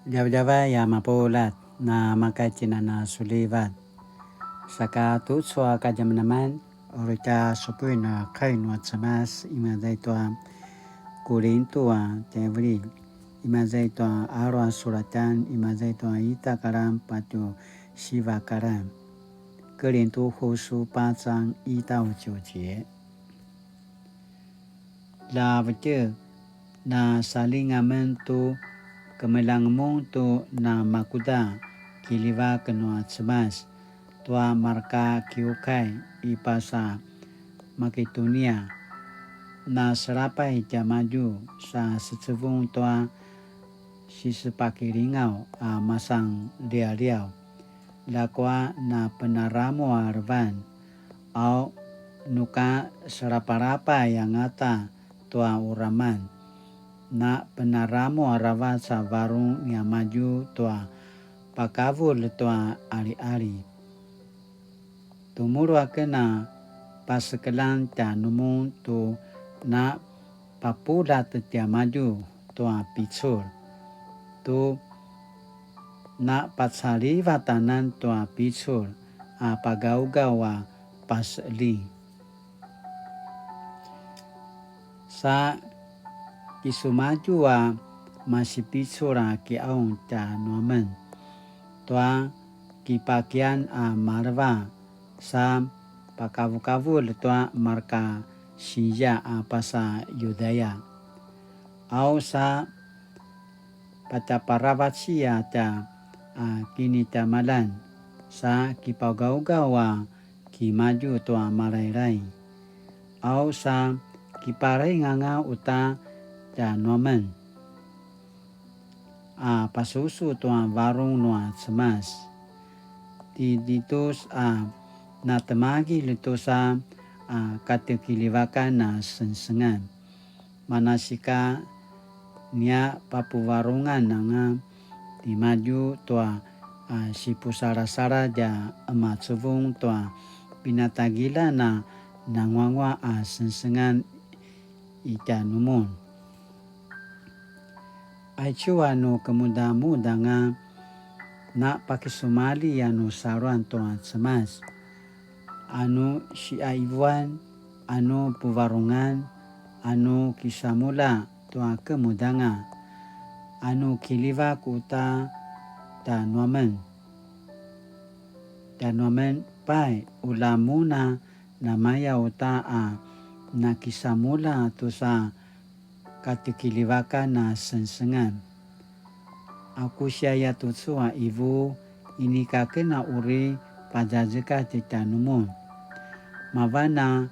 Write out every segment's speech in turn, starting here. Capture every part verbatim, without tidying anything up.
Djavadjavay a mapuljat, na maka tjinana sulivat. Saka tucu a kadjamadjaman, uri tja supuin a kai nua Cemas, imaza i tua Kulintu a tjaivililj, imaza i tua alu a sulatan, imaza i tua ita kalan patje siva kalan. 哥林多後書八章一到九節。 Lja vetjek, na saljing amen tu kemeljang mun tu namakuda kiljivak nua Cemas tua marka kiukai i pasa Maketunia. Na selapay tiamadju sa secevung tua sisepakilingaw a masan lialiaw. Ljakua na penaramu a levan, au nuka selapalapay angata tua uraman, na penaramu aravac a varung niamadju tua pakavulj tua aliali. Tumulu aken a pasekelan tjanumun tu na papuljat tiamadju tua picul, tu na pacalivatanan tua picul a pagaugaw a paseling. Sa kisumadju a masipicul a kiaung tjanuamen tua kipakian a maleva, sa pakavukavulj tua marka sinzia a pasa Yudaya. Au sa patjaparavaci a tja a kinitjamalan, sa kipagaugaw a kimadju tua malailai. Au sa kiparainganga uta tjanuamen a pasusu tua varung nua Cemas. Ti Titus a natemagilj tusa a katekiljivakan a sengsengan. Manasika nia papuvarungan anga timadju tua a sipusalasaladj a emacevung tua pinatagilan a nanguanguaq a sengsengan i tjanumun. Aicu a nu kemudamudanga na pakisumalji a nu saluan tua Cemas, a nu siqaivuan, a nu puvarungan, a nu kisamulja tua kemudanga, a nu kiljivak uta tjanuamen. Tjanuamen pai, ulja mun a namaya uta a nakisamulja tusa katekiljivakan a sengsengan. A ku siaya tucu a ivu, inika ken a uri pazazekatj tjanumun. Mavan a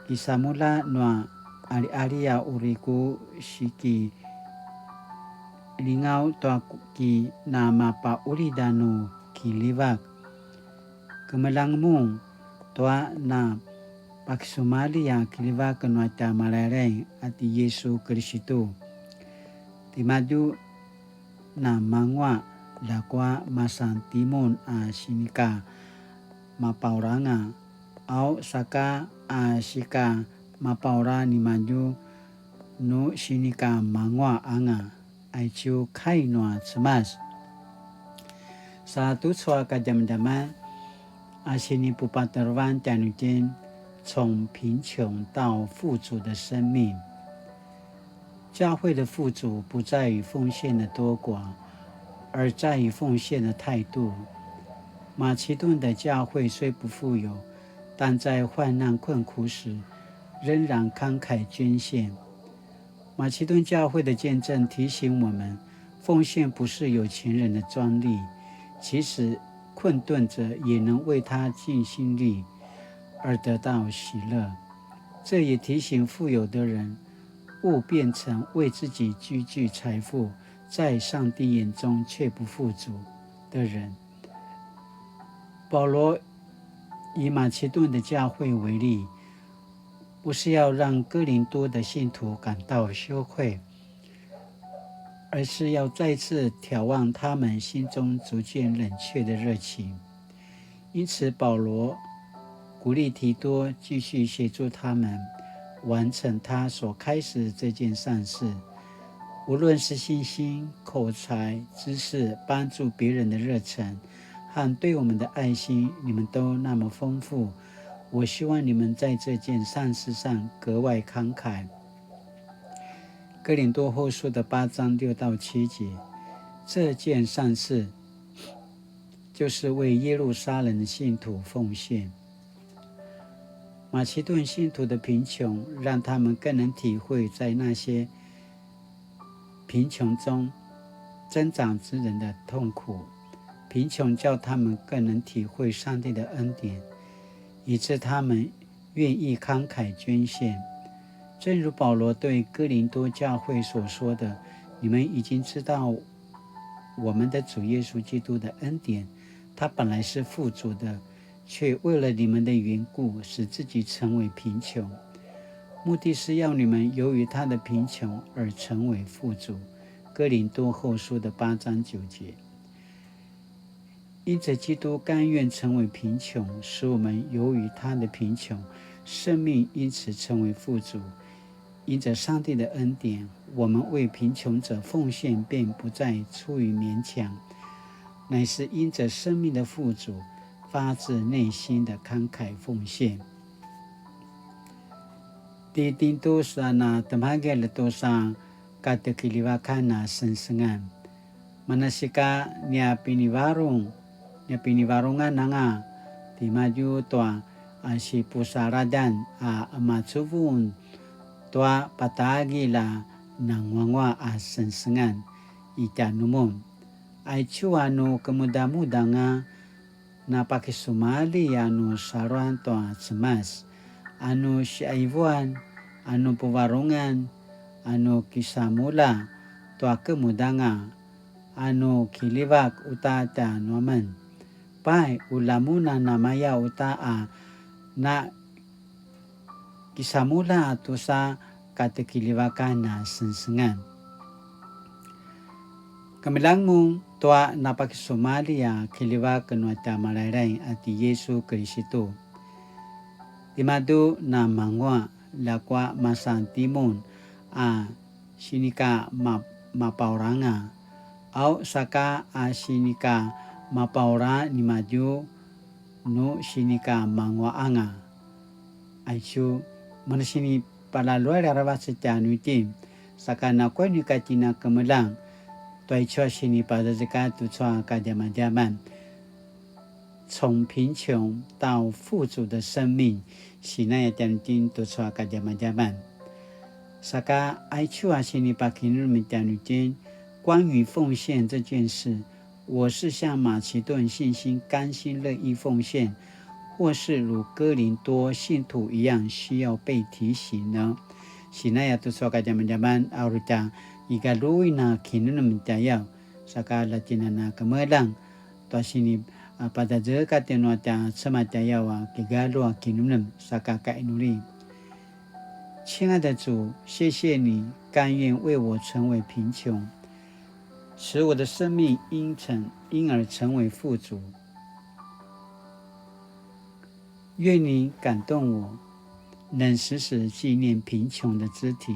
kisamulja nua aliali a uri ku sikilingaw tua kinamapaqulid a nu kiljivak. Kemeljang mun tua na pakisumalji a kiljivak nua tja Malailai a ti Yisu Kilistu. Timadju na manguaq, ljakua masan timun a sinika mapaulanga, au saka a sika mapaula nimadju nu sinika manguaq anga. Aicu kai nua Cemas. Sa tucu a kadjamadjaman a sinipupatarevan tjanuitjen, 从贫穷到富足的生命。教会的富足不在于奉献的多寡，而在于奉献的态度。马其顿的教会虽不富有，但在患难困苦时，仍然慷慨捐献。马其顿教会的见证提醒我们，奉献不是有钱人的专利，其实困顿者也能为他尽心力，而得到喜乐。这也提醒富有的人，勿变成为自己积聚财富，在上帝眼中却不富足的人。保罗以马其顿的教会为例，不是要让哥林多的信徒感到羞愧，而是要再次挑旺他们心中逐渐冷却的热情。因此，保罗鼓励提多继续协助他们完成他所开始这件善事。无论是信心、口才、知识、帮助别人的热忱，和对我们的爱心，你们都那么丰富。我希望你们在这件善事上格外慷慨。哥林多后书的八章六到七节，这件善事就是为耶路撒冷的信徒奉献。马其顿信徒的贫穷，让他们更能体会在那些贫穷中挣扎之人的痛苦。贫穷叫他们更能体会上帝的恩典，以致他们愿意慷慨捐献。正如保罗对哥林多教会所说的：“你们已经知道我们的主耶稣基督的恩典，他本来是富足的，却为了你们的缘故使自己成为贫穷，目的是要你们由于他的贫穷而成为富足。”哥林多后书的八章九节。因着基督甘愿成为贫穷，使我们由于他的贫穷，生命因此成为富足。因着上帝的恩典，我们为贫穷者奉献便不再出于勉强，乃是因着生命的富足，发自内心的慷慨奉献。Ti tintus a na temagel tu sa katekilivakan a sengsengan. Manasika nia pinivarung, nia pinivarungan anga timadju tua a sipusaradan a emacuvung tua patagil a nanguangua a sengsengan i tjanumun. Aicu a nu kemudamudanga napakisumalji a nu saluan tua Cemas, a nu siaivuan, a nu puvarungan, a nu kisamulja tua kemudanga, a nu kilivak uta tjanuamen. Pai, ulja mun a namaya uta a na kisamulja tusa katekilivakan a sengsengan. Kemeljang mun tua napakisumalji a kilivak nua tja Malailai a ti Yisu Kiristu. Timadju na mangua, ljakua masan timun a sinika ma-, mapauranga, au saka a sinika mapaura nimadju nu sinika manguaanga. Aicu, mana sinipalalual aravac tjanuitjen, saka nakuya nu ika tjen a kemeljang, tua aicu a sinipazazekatj tucu a kadjamadjaman. 从贫穷到富足的生命, sinaya tjanuitjen tucu a kadjamadjaman. Saka aicu a sinipakinemnem tjanuitjen, 关于奉献这件事，我是像马其顿信徒甘心乐意奉献，或是如哥林多信徒一样需要被提醒呢？Sinaya tucu a kadjamadjaman, a uri tja kigaljuin a kinemnem tjayaw, saka la tjen a na kemeljang, tua sini, a, pazazekatj nua tja Cemas tjayaw a kigalju a kinemnem, saka kainuli. 亲爱的主，谢谢你甘愿为我成为贫穷，使我的生命因成，因而成为富足。愿你感动我，能时时纪念贫穷的肢体，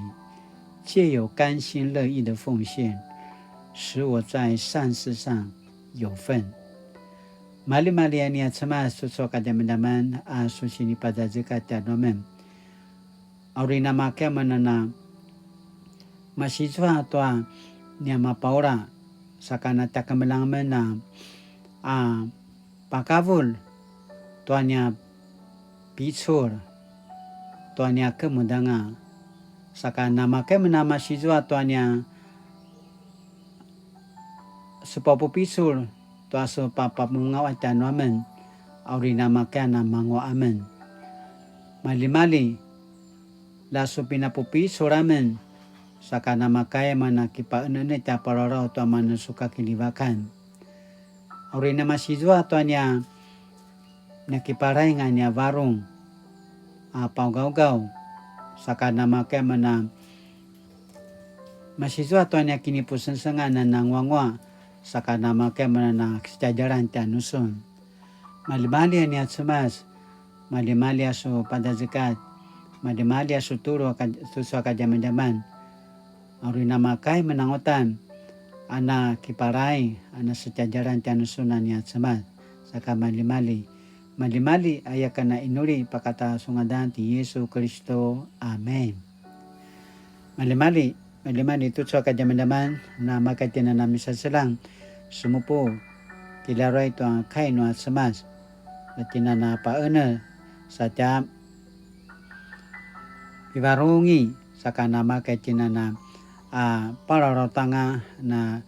借由甘心乐意的奉献，使我在善事上有份。Maljimalji a nia Cemas tucu a kadjamadjaman a su sinipazazekatj tjanuamen. A uri namakaya amen a na masizua tua nia mapaura, saka na tja kemeljang amen a, a pakavulj tua nia picul tua nia kemudanga, saka namakaya amen a masizua tua nia sepapupicul tua su papapungaw a tjanuamen, a uri namakaya a na manguaq amen. Maljimalji, la su pinapupicul amen, saka namakaya amen a kipaenene tja pararaw tua mana su kakilivakan. A uri namasizua tua nia nakiparaing a nia varung a paugaugaw, saka namakaya amen a masizua tua nia kinipusengsengan a nanguanguaq, saka namakaya amen a na kisitjadjalan tjanusun. Maljimalji a nia Cemas, maljimalji a su pazazekatj, maljimalji a su tulu a ka-, tucu a kadjamadjaman. a uri namakai menangutan, a na kipalai, a na setjadjalan tjanusun a nia Cemas, saka maljimalji, maljimalji aya ka na inuli pakata su ngadan ti Yesu Kelisto. Amen. Maljimalji, maljimalji tucu a kadjamadjaman, na maka tjina na misaselang, sumupu, kilaruay tua kai nua Cemas, na tjina na paenel, satja pivarungi, saka na maka tjina na, a, palalautanga na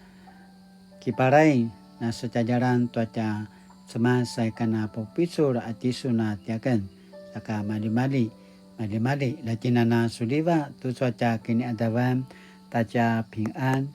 kipalai na setjadjalan tua tja Cemas sa ika na pupicul a tisun a tiaken, saka maljimalji, maljimalji, la tjina na suliva, tucu a tja kiniadavan, ta tja pingan,